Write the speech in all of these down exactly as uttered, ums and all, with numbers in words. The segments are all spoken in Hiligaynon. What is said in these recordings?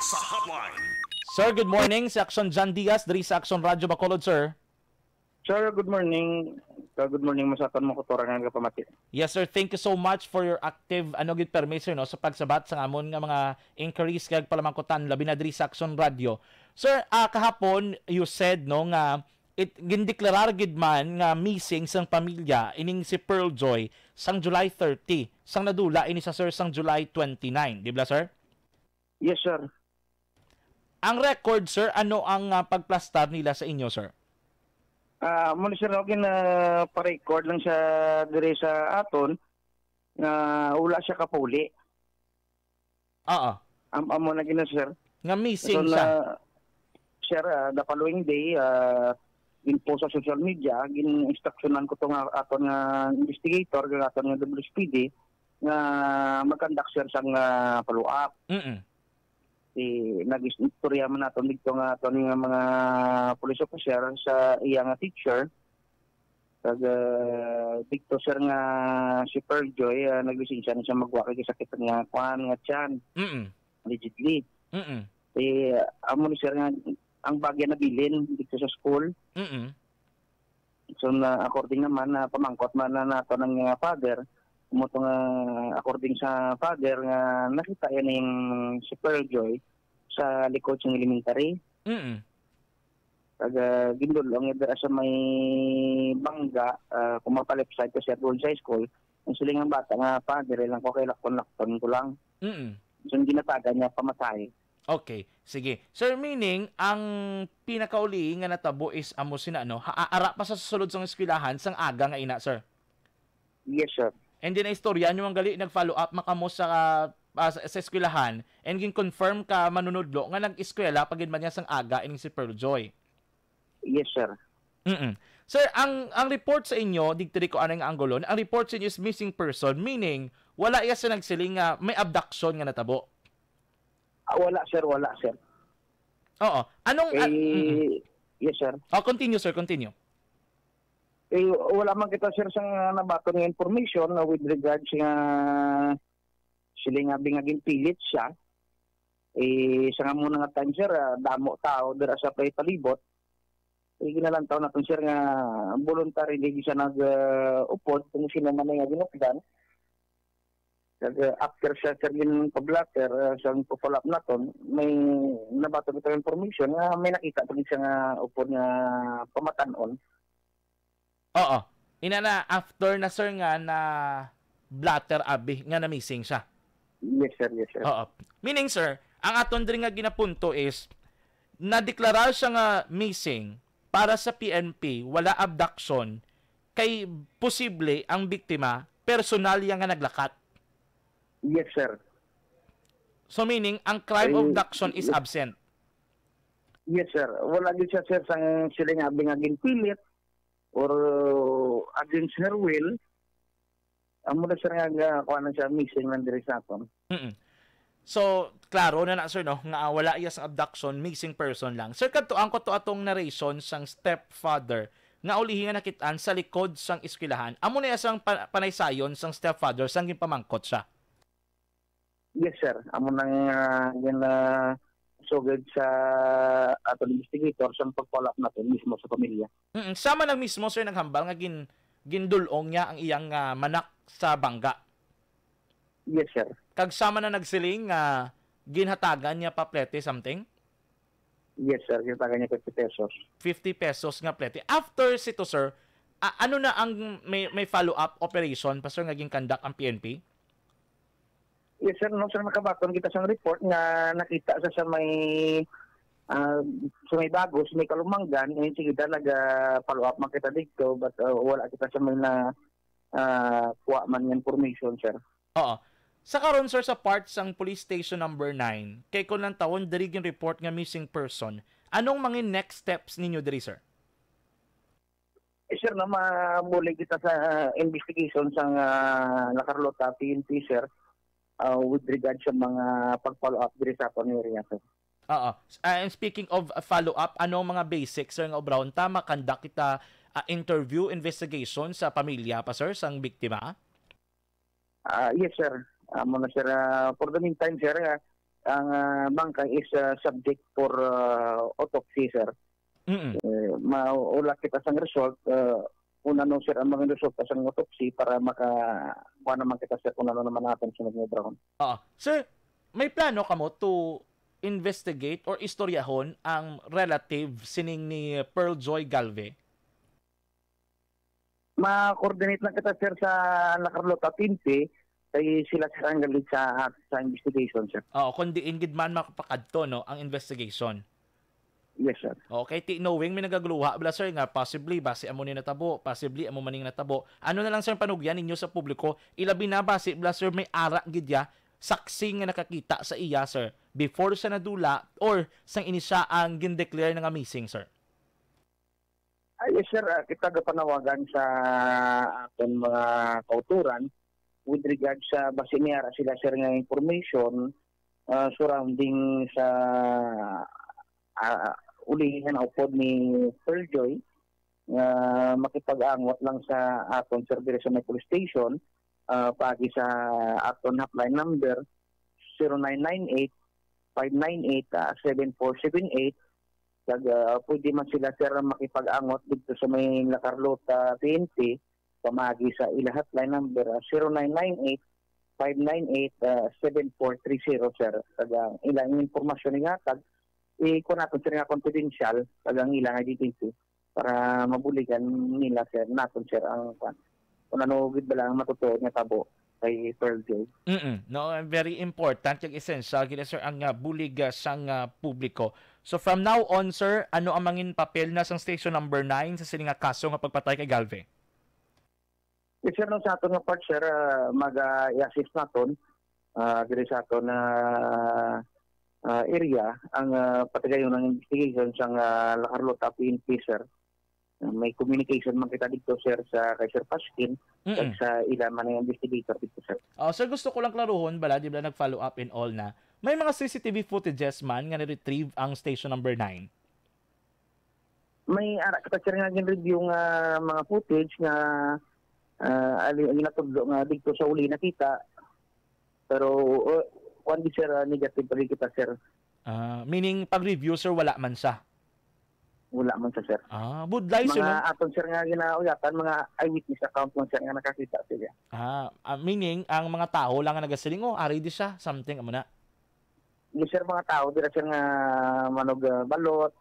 Sa hotline. Sir, good morning. Si Action John Diaz, diri sa Action Radio Bacolod, sir. Sir, good morning. Uh, good morning, masatan mo ko, Tora, nga nagapamati. Yes, sir. Thank you so much for your active, ano, gid permi, sir, no, sa pagsabat sa amon nga mga inquiries kag palamangkutan, labi na diri sa Action Radio. Sir, ah, kahapon, you said, no, nga it, gindeklarar gid man nga missing sang pamilya ining si Pearl Joy sang July thirty, sang nadula ini sa, sir, sang July twenty-nine, di ba, sir? Yes, sir. Ang record, sir, ano ang, ah, pagplastar nila sa inyo, sir? Ah, mo ni sir, no, gin, ah, pa-record lang siya diri sa aton nga wala siya kapauli. Oo. Am-, amo na gina, sir. Nga missing So, siya. na, sir, ah, the following day, ah, gin-post sa social media, gin-instructionan ko to nga aton nga investigator, nga aton nga W S P D, nga mag-conduct, sir, sang, ah, follow-up. Mm-mm. Si, nag-istorya man naton dito nga aton nga mga police officer sa iya nga teacher. Kag, ah, dito, sir, nga si Pearl Joy, ah, naglisensya na siya magwa kay sakit nga kuan nga tiyan. Mm-mm. Allegedly. Mm-mm. Eh, amo ni, sir, nga ang bagya nabilin dito sa school. Mm-mm. So, na, according naman, na pamangkot man na nato ng, uh, father, mo to nga, according sa father, nga nakita yan yung si Pearl Joy sa likod sa elementary. Mm. Kag, ah, gindulong niya dira sa may bangga, ah, kung mapa-left side ka sa Edward's High School, ang siling ang bata nga, "Pa, dire lang ko kay lakton-lakton ko lang." Mm. So, ang ginatagan niya, pamasahe. Okay, sige. Sir, meaning, ang pinakauli nga natabo is amo sina, ano, ha-, ara pa sa sulod sang eskwelahan, sang aga nga ina, sir? Yes, sir. And then, istorya nyo ang gali, nag-follow up man kamo sa, ah, sa, sa eskwelahan, and gin-confirm ka manunudlo nga nag-eskwela pa gid man niya sang aga ining si Pearl Joy. Yes, sir. Mm-mm. Sir, ang, ang report sa inyo, digtiri ko anay nga anggulon, ang report sa inyo is missing person, meaning, wala iya sa nagsiling nga may abduction nga natabo. Ah, wala, sir, wala, sir. Oo. Anong, ah, mm-mm. Eh, yes, sir. Oh, continue, sir, continue. Eh, wala man kita, sir, sa nabaton nga information na with regards nga sila nga bi nga ginpilit siya. Eh, sa nga muna nga time, sir, ah, damo tao dira sa pay palibot. Eh, ginalantaw naton, sir, nga voluntary di siya nag, ah, upod kung sino man nga ginupdan. Kag, ah, after siya, sir, gin pa-blotter, ah, sa follow-up naton, may nabato kita information nga may nakita pa gid siya nga upod nga pamatan-on. Oo. Ina na, after na, sir, nga na-blotter abi, nga na-missing siya. Yes, sir. Yes, sir. Oo. Meaning, sir, ang aton diri nga ginapunto is, nadeklarar siya nga missing para sa P N P, wala abduction, kay posible ang biktima, personal iya nga naglakat. Yes, sir. So, meaning, ang crime of Eh, abduction is yes. absent. Yes, sir. Wala gid siya, sir, sang siling abi nga ginpilit or against her will. Amo na, sir, nga, nga kuha na siya, missing lang diri sa aton. Mm-mm. So, klaro na na, sir, no, nga, ah, wala iya sang abduction, missing person lang. Sir, kadto ang kuto atong narration sang stepfather nga ulihi nga nakit-an sa likod sang eskwelahan. Amo na iya sang pa-, panaysayon sang stepfather sang ginpamangkot siya. Yes, sir. Amo nang, ah, gin, ah, sugad sa aton investigator sang pag-follow up natin mismo sa pamilya. Mm, sama na mismo, sir, naghambal nga gin-, gindul-ong niya ang iyang, ah, manak sa bangga. Yes, sir. Kag sama na nagsiling nga ginhatagan niya pa plete something? Yes, sir. Ginhatagan niya fifty pesos. Fifty pesos nga plete. After sito, sir, a-, ano na ang may, may follow-up operation pa, sir, nga gin-conduct ang P N P? Yes, sir. No, sir, nakabaton kita sa report nga nakita sa, sa may, ah, sa may Bagos, may Kalumanggan, eh, sige, talaga follow up man kita dito, but, ah, wala kita sa may na, ah, kuha man nga information, sir. Oo. Sa karon, sir, sa part sang Police Station Number Nine, kay kung lantawon diri gin-report nga missing person, anong mga next steps ninyo diri, sir? Eh, sir, na mamuli kita sa investigation sang, ah, La Carlota P N P, sir, ah, with regard sa mga pag-follow up diri sa aton area, sir. Oo. S-, ah, and speaking of, ah, follow-up, anong mga basic, sir, nga obrahon ta? Makandakta, ah, interview, investigation sa pamilya pa, sir, sang biktima? Ah, yes, sir. Amo na, sir. Ah, for the meantime, sir, ah, ang, ah, bangkay is, ah, subject for, ah, autopsy, sir. Mm. Eh, maulaw kita sang result, ah, kung ano, sir, ang mga resulta sang autopsy para maka-, kuha naman kita, sir, kung ano naman ang aton sunod nga obrahon. Oo. Sir, may plano kamo to investigate or istoryahon ang relative sining ni Pearl Joy Galve? Ma-coordinate lang kita, sir, sa La Carlota P N P, kay sila, sir, ang galit sa, sa investigation, sir. Oo, kung diin gid man makapakadto, no, ang investigation. Yes, sir. Okay, ti knowing may nagaguluha bala, sir, nga possibly basi amo ni natabo, possibly amo maning natabo. Ano na lang, sir, ang panugyan ninyo sa publiko? Ilabi na basi bala, sir, may ara gid ya saksi nga nakakita sa iya, sir, before siya nadula or sang ini siya ang gindeclare na nga missing, sir? Ah, yes, sir. Ah, kita gapanawagan sa aton mga kauturan with regard sa basi may ara sila, sir, nga information, ah, surrounding sa, ah, ulihi nga naupod ni Pearl Joy, nga makipag-angot lang sa aton, sir, diri sa may police station, ah, paagi sa aton hotline number, zero nine nine eight, five nine eight, ah, seven four seven eight. Kag, ah, pwede man sila, sir, makipag-angot didto sa may La Carlota P N P, pamaagi sa ila hotline number, ah, zero nine nine eight, five nine eight, ah, seven four three zero, sir. Kag ang ilang impormasyon nga ihatag, ikuha naton, sir, nga confidential, kag ang ilang identity para mabuligan nila, sir, naton, sir, ang kwan. Kung ano gid bala ang matutuo nga tabo kay Pearl Joy. Mm-mm. No, very important kag essential gid, sir, ang, ah, bulig, ah, sang, ah, publiko. So, from now on, sir, ano ang mangin papel na sang station number nine sa sini nga kaso nga pagpatay kay Galve? Yes, sir, no, sa aton nga part, sir, ah, mag, ah, i-assist naton, ah, diri sa aton na, ah, area ang, ah, patigayon ng investigation sang, ah, La Carlota P N P, sir. Ah, may communication man kita dito, sir, sa kay Sir Paskin, Mm-mm. kag sa ila man ang investigator dito, sir. Oh, sir, gusto ko lang klaruhon, bala, di ba nag-follow up and all na, may mga C C T V footages man nga na-retrieve ang station number nine? May ara kita, sir, nga gin-review nga mga footage nga, ah, ali, ang ginatudlo nga dito sa uli nakita. Pero, uh, kuwan di, sir, ah, negative pa rin kita, sir. Ah, meaning, pag-review, sir, wala man siya? Wala man siya, sir. Ah, budlay, sir, Mga no? aton, sir, nga ginauyatan, mga eyewitness account man, sir, nga nakakita sila. Ah, ah, meaning, ang mga tao lang nga nagasiling, "Oh, ari di siya," something, amo na. Yes, sir, mga tao dira, sir, nga manog, ah, balot,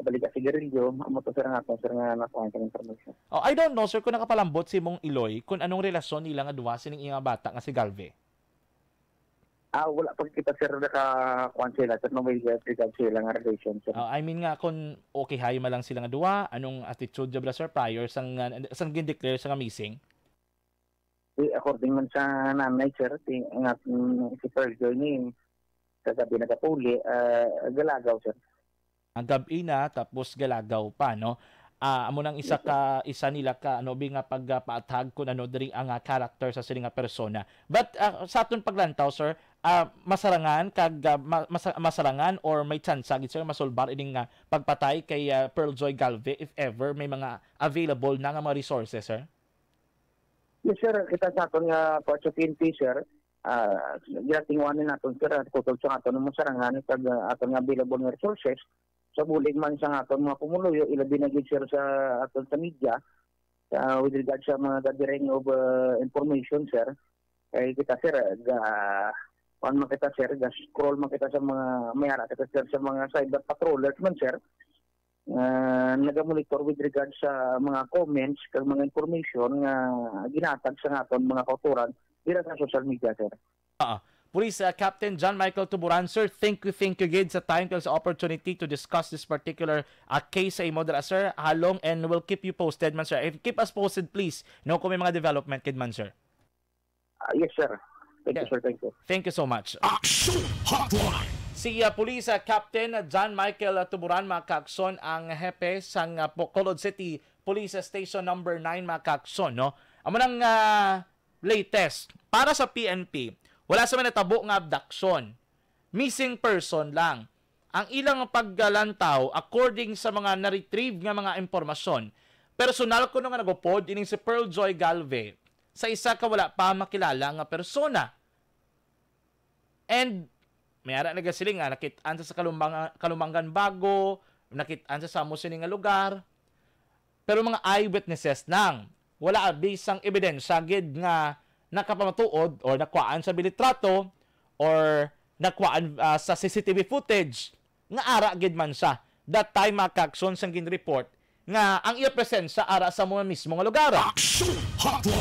balik ka sigarilyo, amo to, sir, nga aton, sir, nga nakuha ang information. Oh, I don't know, sir, kung nakapalambot si Mong Iloy, kung anong relasyon nila nga duha sining iya bata nga si Galve. Ah, wala pa kita, sir, nakakuan sila, sir, no, may regard sila nga relation, sir. Ah, I mean nga, kung okay, hay man lang sila nga duha, anong attitude niya bala, sir, prior sang, ah, sang gin-declare sa nga missing? Eh, according man sa nanay, sir, ti-, nga, mm, si Pearl Joy ni, kagabi nagapuli, ah, galagaw, sir. Ang gabi na, tapos galagaw pa, no? Ah, amo nang isa Yes, sir. ka, isa nila ka, ano, bi nga pagpaathag kung ano diri ang, ah, character sa sini nga persona. But, ah, sa aton paglantaw, sir, ah, masarangan kag, ah, ma-, masa-, masarangan or may tsansa gid, sir, masulbar ining, ah, pagpatay kay, ah, Pearl Joy Galve if ever may mga available na nga mga resources, sir? Yes, sir. Kita sa aton nga P N P, sir, ah, ginatinguhan ni naton, sir, ang kutol sa aton nga masarangan kag, ah, aton nga available nga resources. Sa bulig man sa aton mga pumuluyo, ilabi na gid, sir, sa aton sa media, sa, with regard sa mga gathering of, ah, information, sir. Kay kita, sir, ah, ga-, kuwan man kita, sir, ga-scroll man kita sa mga, may ara kita, sir, sa mga cyber patrollers man, sir. Ah, nagamonitor with regard sa mga comments kag mga information nga ginatag sa aton mga kautoran dira sa social media, sir. Ah, Police, ah, Captain John Michael Tuburan, sir, thank you, thank you gid sa time kag sa opportunity to discuss this particular, ah, case sa imo dira, sir. Halong, and we'll keep you posted man, sir. If, keep us posted, please, no, kung may mga development gid man, sir. Ah, yes, sir. Thank you, Yeah. sir. Thank you. Thank you so much. Action Hotline. Si, ah, Police, ah, Captain John Michael, ah, Tuburan, mga kaakson, ang hepe sang, ah, Bacolod City Police Station Number Nine, mga kaakson, no? Amo nang, ah, latest. Para sa P N P, wala sa may natabo nga abduction. Missing person lang. Ang ilang paglantaw, according sa mga na-retrieve nga mga impormasyon, personal kuno nga nagupod ining si Pearl Joy Galve sa isa ka wala pa makilala nga persona. And may ara nagasiling nga nakit-an sa, sa Kalumbang-, Kalumangan Bago, nakit-an sa samo sini nga lugar. Pero mga eyewitnesses lang. Wala bisang ebidensya gid nga nakapamatuod or nakuhaan sa bilitrato or nakuhaan, ah, sa C C T V footage nga ara gid man siya. That time, mga ka-aksyon, sang ginreport nga ang iya presensya ara sa mga mismo nga lugar. Action Hotline!